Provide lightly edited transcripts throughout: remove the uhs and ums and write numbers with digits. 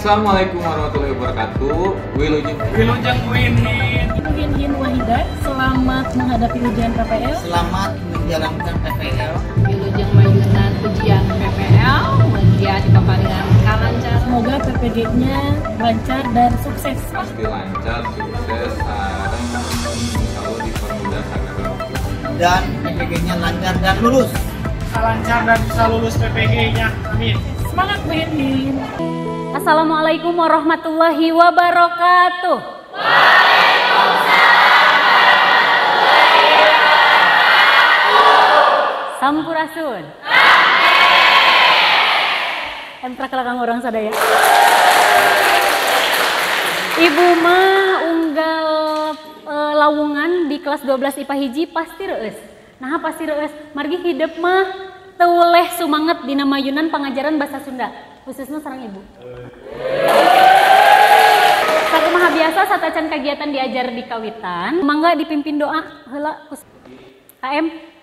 Assalamualaikum warahmatullahi wabarakatuh. Wilujeng Wilujeng Winhin. Ibu Winhin Wahida, selamat menghadapi ujian PPL. Selamat menjalankan PPL. Wilujeng mayunan ujian PPL, mugia dipaparinan kalancar. Semoga PPG-nya lancar dan sukses. Pasti lancar, sukses, sareng insyaallah dipermudah segala waktu. Dan PPG-nya lancar dan lulus. Lancar dan bisa lulus PPG-nya. Amin. Semangat Bu Winhin. Assalamualaikum warahmatullahi wabarakatuh. Waalaikumsalam warahmatullahi wabarakatuh. Sampurasun. Emprak lah kang orang sadaya. Ibu mah unggal lawungan di kelas 12 IPA hiji pasti reueus. Nah pasti reueus, margi hidep mah teu weleh sumanget dina mayunan pangajaran bahasa Sunda, khususnya sareng ibu. Sakumaha biasa satacan kegiatan diajar di kawitan, mangga dipimpin doa heula KM.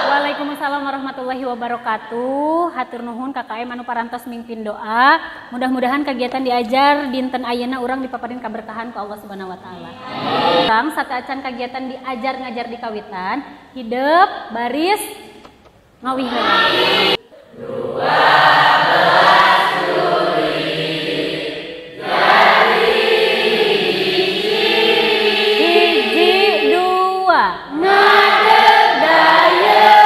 Waalaikumsalam warahmatullahi wabarakatuh. Hatur nuhun KKM anu parantos mimpin doa. Mudah-mudahan kegiatan diajar dinten ayeuna urang dipaparin kaberkahan ku Allah Subhanahu wa taala. Urang sateuacan kegiatan diajar ngajar di kawitan, hidep baris ngawih heula. 12 1 2 ngadeg daya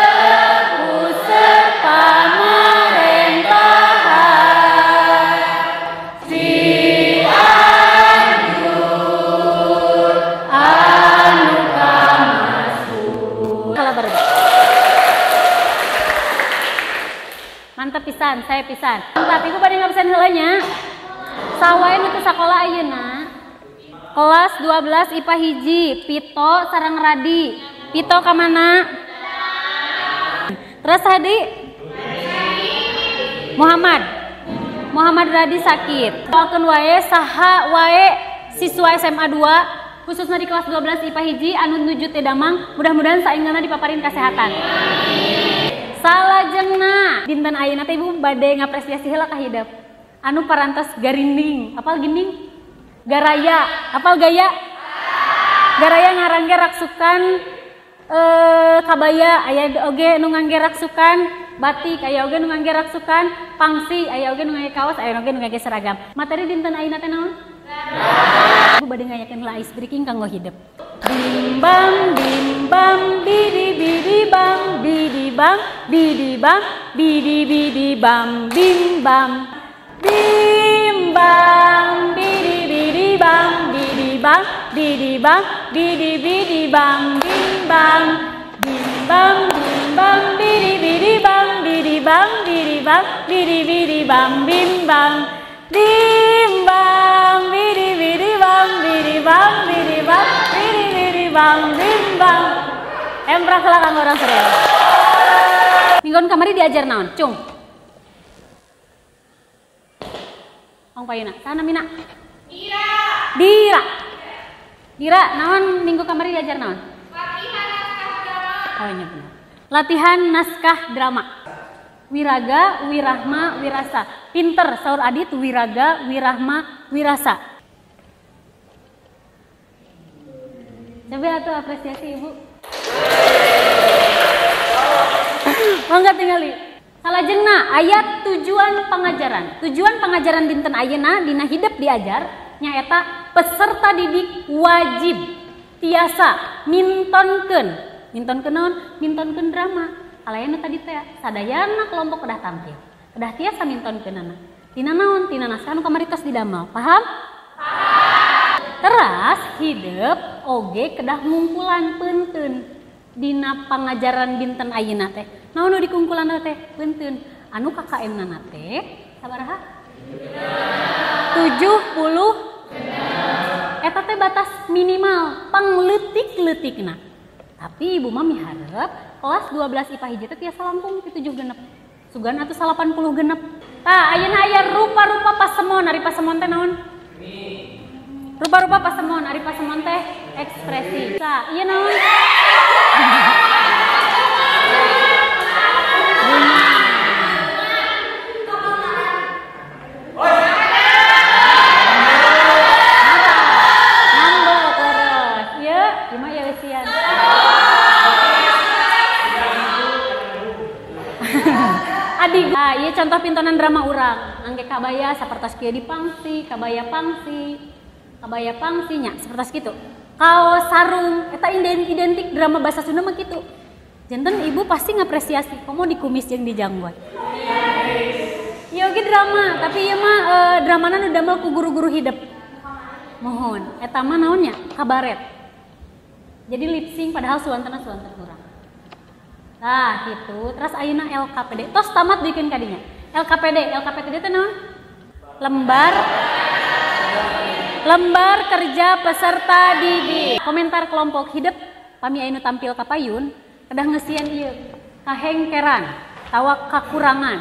pusat pamerintahan Cianjur anu kamasuk. Mantap pisan, saya pisan. Mantap, ibu bade ngabisan heula nya. Sawae nu teu sakola ayeuna. Kelas 12 IPA hiji, Pito sareng Radi. Pito ka mana? Terus Hadi? Muhammad. Muhammad Radi sakit. Doakeun wae saha wae siswa SMA 2 khususnya di kelas 12 IPA hiji anu nuju teu damang, mudah-mudahan saenggeuna dipaparin kesehatan. Salajengna dinten ayeuna teh ibu bade ngapresiasi heula ka hidep. Anu parantos garinding, apal ginding? Garaya, apal gaya? Garaya ngarangge raksukan kabaya, aya oge nu ngangge raksukan batik, aya oge nu ngangge raksukan pangsi, aya oge nu ngangge kaos, aya oge nu ngangge seragam. Materi dinten ayeuna teh naon? Ibu bade ngayakeun heula ice breaking kanggo hidep. Bim bam bim bam bidi bidi bam bidi bam bidi bam bidi bidi bam bim bam bim bam bidi bidi bam bidi bam bidi bam bidi bidi bam bim bam bim bam bim bam bidi bidi bam bidi bam bidi bam bidi bidi bam bim bam bim bam bidi bidi bam bidi bam bidi bam bidi bidi bam bim bam. Emprak lah kanggo urang sadaya. Minggon kamari diajar naon? Cung. Ong payuna, sana mina? Dira. Dira. Dira, naon minggu kamari diajar naon? Latihan naskah drama. Oh iya benar. Latihan naskah drama. Wiraga, wirahma, wirasa. Pinter saur Adit, wiraga, wirahma, wirasa. Coba atuh apresiasi ibu. Mangga tingali. Salajengna ayat tujuan pengajaran. Tujuan pengajaran dinten ayeuna dina hidep diajar nyaeta peserta didik wajib tiasa mintonkeun. Mintonkeun naon? Mintonkeun drama. Alayana tadi teh sadayana kelompok kedah tampil. Kedah tiasa mintonkeunana. Tina naon? Tina naskah nu kamari tos didamel. Paham? Paham. Teras hidep oge kedah ngungkulan peunteun dina pangajaran dinten ayeuna teh. Naon nu dikungkulan teh? Peunteun. Anu KKM na teh sabaraha? 70. minimal pangleutik-leutikna. Tapi ibu mah miharep kelas 12 IPA hiji teh tiasa langkung ti 7 genep. Sugan atuh 80 genep. Tah ayeuna aya rupa-rupa pasemon, ari pasemon teh naon? Rupa-rupa pasemon, ari pasemon teh ekspresi. Tah, ieu naon? Adik, nah, iya contoh pintonan drama urang. Angge kabaya sapertos kieu dipangsi, kabaya pangsi, kabaya pangsi nya sapertos kitu. Kaos sarung eta identik drama bahasa Sunda mah kitu. Janten ibu pasti ngapresiasi komo di kumis jeung di janggot. Ieu oge drama, tapi ieu mah dramana nu damel ku guru-guru hidup. Mohon, eta mah naon nya? Kabaret. Jadi lip sync padahal suantena suanten urang. Nah, gitu. Terus ayeuna LKPD. Tos tamat bikin kadinya. LKPD, LKPD teh naon? Lembar kerja peserta didik. Komentar kelompok hidup pami anu tampil ka payun kedah ngeusian ieu kahengkeran atawa kakurangan,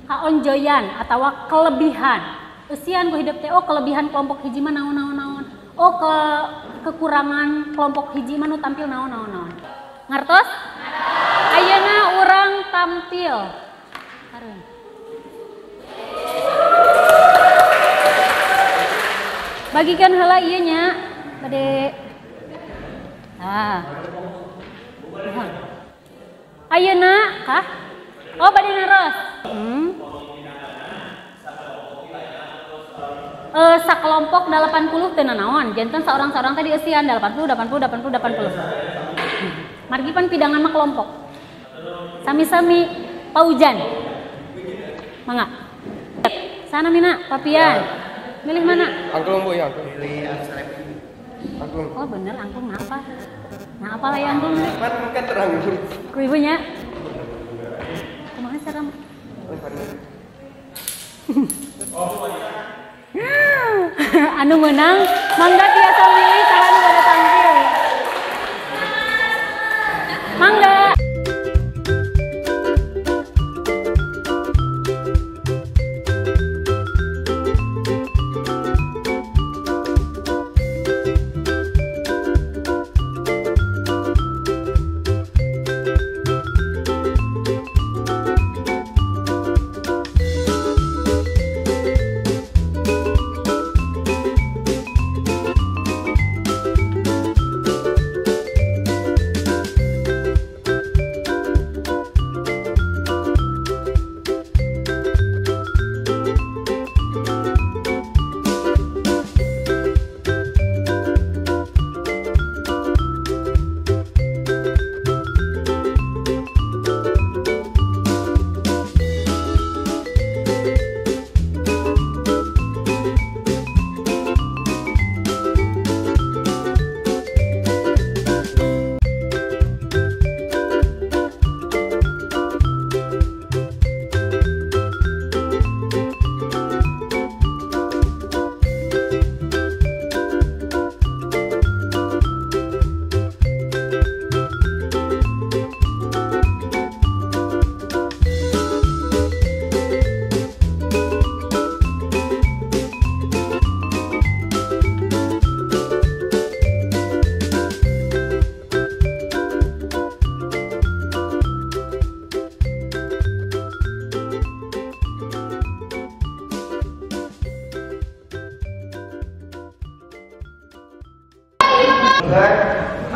kaonjoyan atawa kelebihan. Eusian ku hidup teh oh kelebihan kelompok hiji mah naon-naon-naon. Oh kekurangan kelompok hiji mah nu tampil naon-naon-naon. Ngartos? Ayeuna urang tampil. Harun. Bagikan heula ieu nya bade. Ah. Mohon. Ayeuna kah? Oh bade naros. Sakelompok 80 teu nanaon. Janten saurang-saurang tadi eusian 80 80 80 80. Margi pan pidangan mah kelompok. Sami-sami paujan. Mangga. Sana Mina, Papian. Milih mana? Angklung Bu ya, angklung. Milih angklung. Oh bener angklung ngapa? Nah apa lah yang angklung? Kan kan terang. Ku ibunya. Kumaha cara? Anu menang, mangga tiasa milih saha nu bade tampil. Mangga.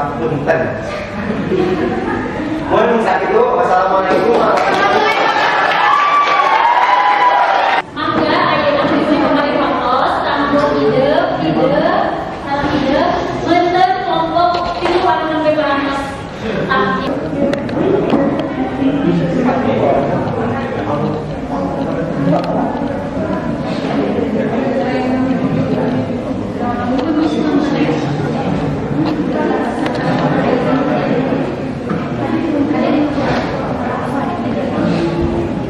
Apunten. Mohon sakitu, wassalamualaikum warahmatullahi wabarakatuh. Mangga ayeuna bisi kamari waktos kanggo ide sareng ide wonten kelompok tilu anu nembe parantos tampil.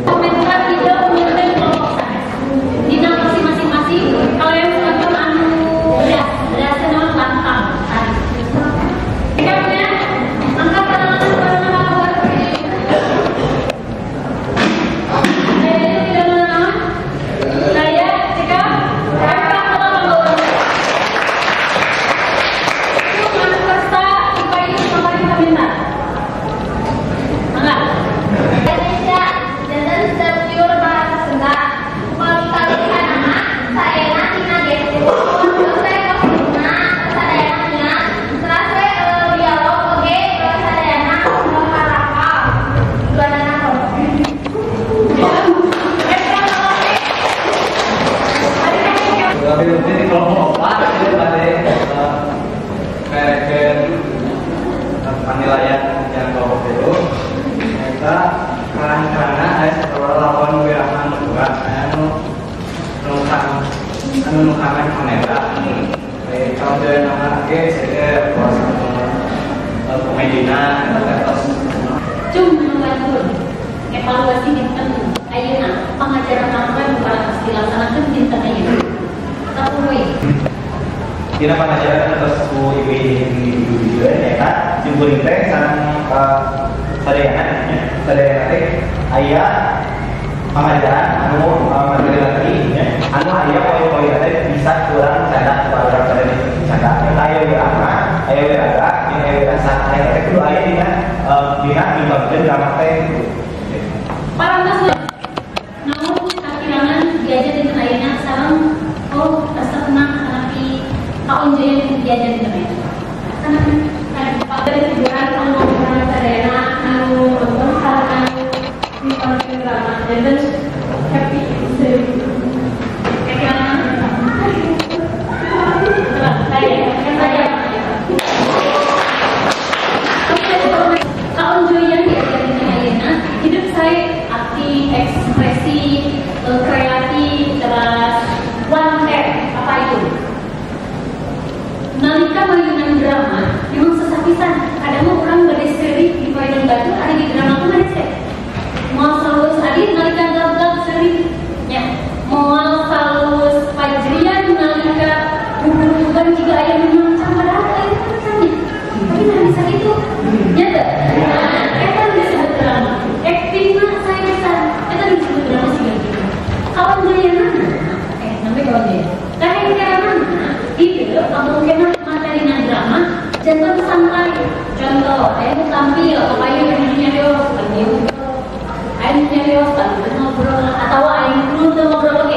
Komentar ide pemimpin kelompok sanes. Dina posisi masing-masing, kalau yang nonton anu beras, beras naon lantang. menembak. Kalau dari nama oke, saya puas komedina, terus. Cung menuntun evaluasi dinten ayeuna pangajaran apa nu parantos dilaksanakeun dinten ayeuna. Sapuy. Dina pangajaran terus ku ibu ibu nyaeta simkuring teh sareng sadayana sadayana teh aya pangajaran anu materi lagi nya anu aya poin-poin teh bisa kurang candak kurang candak candak eta aya wirama aya wiraga jeung aya wirasa aya teh kudu aya dina dina dibagikeun drama teh gitu. Parantos namun kakirangan diajar dinten ayeuna sareng oh resepna tapi kaonjoyan diajar dinten ayeuna. Pada hiburan anu kurang sadayana anu nonton sareng anu nonton drama dan happy kakirangan saya kaonjoyan diajar dinten ayeuna hidup saya aktif, ekspresif, kreatif, terus wanter apa itu? Nalika mainan drama memang susah pisan. Kadang mah urang bade seuri di mainan batu ari di drama kumaha teh? Moal salus adi nalika gablag seuri nya. Moal salus fajrian nalika buku-bukuan jika aya nu mancang padahal lain mancangnya. Tapi nah bisa kitu. Nya teu? Nah, eta nu disebut drama. Acting mah saya pisan. Eta nu disebut drama siga kitu. Kaonjoyanana namanya kaonjoyan. Kahengkeranana itu kamu kena materi drama jangan santai. Contoh, ayo tampil, ayo nyarios, tampil, ayo nyarios, tampil ngobrol, atau ayo ngobrol.